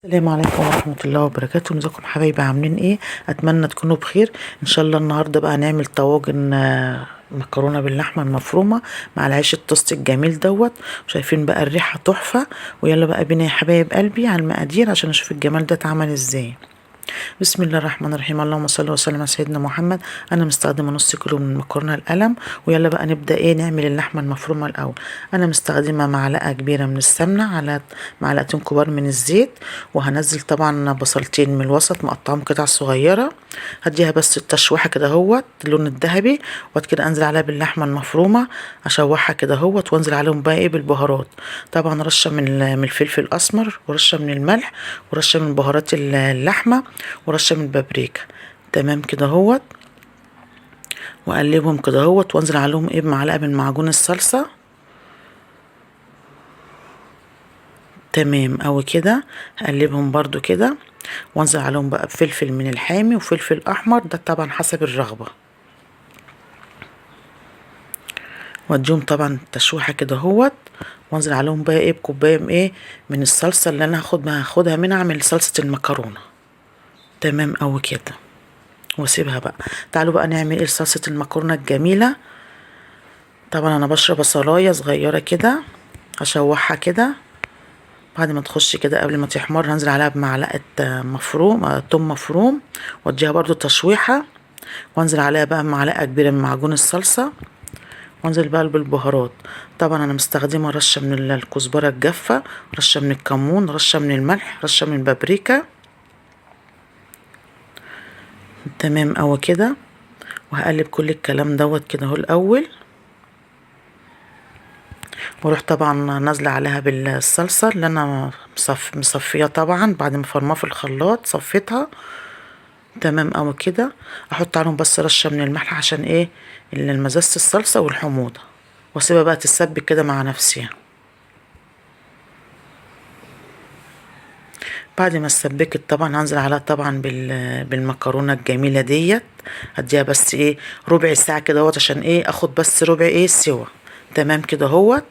السلام عليكم ورحمة الله وبركاته. ازيكم حبايبي، عاملين ايه؟ اتمنى تكونوا بخير ان شاء الله. النهارده بقى هنعمل طواجن مكرونة باللحمة المفرومة مع العيش التوست الجميل دوت. شايفين بقى الريحة تحفة. ويلا بقى بينا يا حبايب قلبي على المقادير عشان نشوف الجمال ده اتعمل ازاي. بسم الله الرحمن الرحيم، اللهم صل وسلم على سيدنا محمد. انا مستخدمة نص كيلو من المكرونه القلم. ويلا بقى نبدا ايه نعمل اللحمة المفرومه الاول. انا مستخدمة معلقه كبيرة من السمنة على معلقتين كبار من الزيت، وهنزل طبعا بصلتين من الوسط مقطعهم قطع صغيرة، هديها بس التشويحه كده اهوت اللون الذهبي، وبعد كده انزل عليها باللحمه المفرومه اشوحها كده اهوت، وانزل عليهم بقى ايه بالبهارات. طبعا رشه من الفلفل الاسمر، ورشه من الملح، ورشه من بهارات اللحمة، ورشه من البابريكا. تمام كده اهوت، واقلبهم كده اهوت، وانزل عليهم ايه بمعلقه من معجون الصلصه. تمام اوي كده، هقلبهم برضو كده، وانزل عليهم بقى بفلفل من الحامي وفلفل احمر، ده طبعا حسب الرغبة. واديهم طبعا تشويحه كده اهوت، وانزل عليهم بقى ايه بكوبايه ايه من الصلصه اللي انا هاخدها منها اعمل صلصه المكرونه. تمام اوي كده، واسيبها بقى. تعالوا بقى نعمل ايه صلصه المكرونه الجميلة. طبعا انا بشرب بصلايه صغيرة كده، هشوحها كده بعد ما تخش كده قبل ما تحمر، هنزل عليها بمعلقه مفروم توم مفروم، واديها برضو تشويحه، وانزل عليها بقى معلقه كبيرة من معجون الصلصه، وانزل بقى بالبهارات. طبعا انا مستخدمة رشه من الكزبره الجافه، رشه من الكمون، رشه من الملح، رشه من البابريكا. تمام اوي كده، وهقلب كل الكلام دوت كده اهو الاول، واروح طبعا نازله عليها بالصلصه اللي انا مصفيه طبعا بعد ما فرماها في الخلاط صفيتها. تمام اوي كده، احط عليهم بس رشه من الملح عشان ايه المزازه الصلصه والحموضه، واسيبها بقى تتسبك كده مع نفسها. بعد ما اتسبكت طبعا هنزل عليها طبعا بالمكرونه الجميلة ديت، هديها بس ايه ربع ساعة كده اهوت عشان ايه اخد بس ربع ايه سوا. تمام كده اهوت.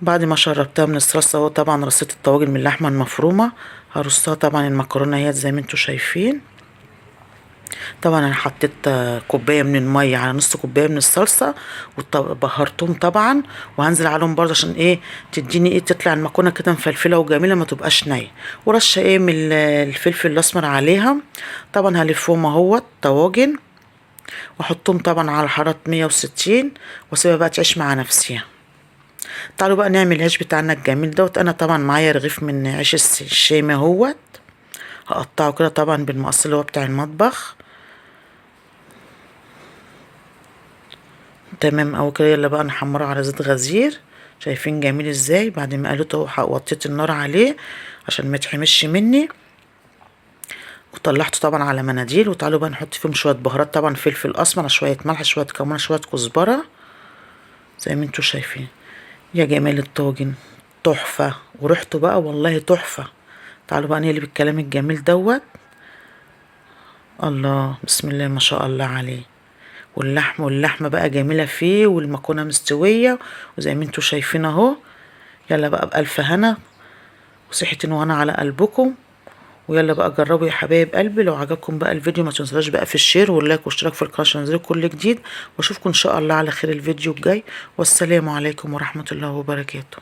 بعد ما شربتها من الصلصه اهو، طبعا رصيت الطواجن من اللحمة المفرومه، هرصها طبعا المكرونه اهيت زي ما انتم شايفين. طبعا انا حطيت كوباية من المية على نص كوباية من الصلصه، وبهرتهم طبعا، وهنزل عليهم برضه عشان ايه تديني ايه تطلع المكرونه كده مفلفله وجميلة ما تبقاش نيه، ورشه ايه من الفلفل الاسمر عليها. طبعا هلفهم اهوت طواجن، واحطهم طبعا على حرارة 160، واسيبها بقى تعيش مع نفسها. تعالوا بقى نعمل العيش بتاعنا الجميل دوت. انا طبعا معايا رغيف من عيش الشامي اهوت، هقطعه كده طبعا بالمقص اللي هو بتاع المطبخ. تمام اوي كده، يلا بقى نحمره على زيت غزير. شايفين جميل ازاي؟ بعد ما قلته وطيت النار عليه عشان ما يتحمش مني، وطلعته طبعا على مناديل. وتعالوا بقى نحط فيهم شوية بهارات، طبعا فلفل اسمر، شوية ملح، شوية كمون، شوية كزبره، زي ما انتوا شايفين. يا جمال الطاجن تحفة، وريحته بقى والله تحفة. تعالوا بقى نقلب الكلام الجميل دوت. الله، بسم الله ما شاء الله عليه. واللحمة بقى جميلة فيه، والمكرونه مستوية وزي ما انتوا شايفين اهو. يلا بقى بألف هنا وصحة وهنا على قلبكم. ويلا بقى جربوا يا حبايب قلبي. لو عجبكم بقى الفيديو ما تنسوش بقى في ال share وال like والاشتراك في القناة عشان ينزل كل جديد. واشوفكم ان شاء الله على خير الفيديو الجاي، والسلام عليكم ورحمة الله وبركاته.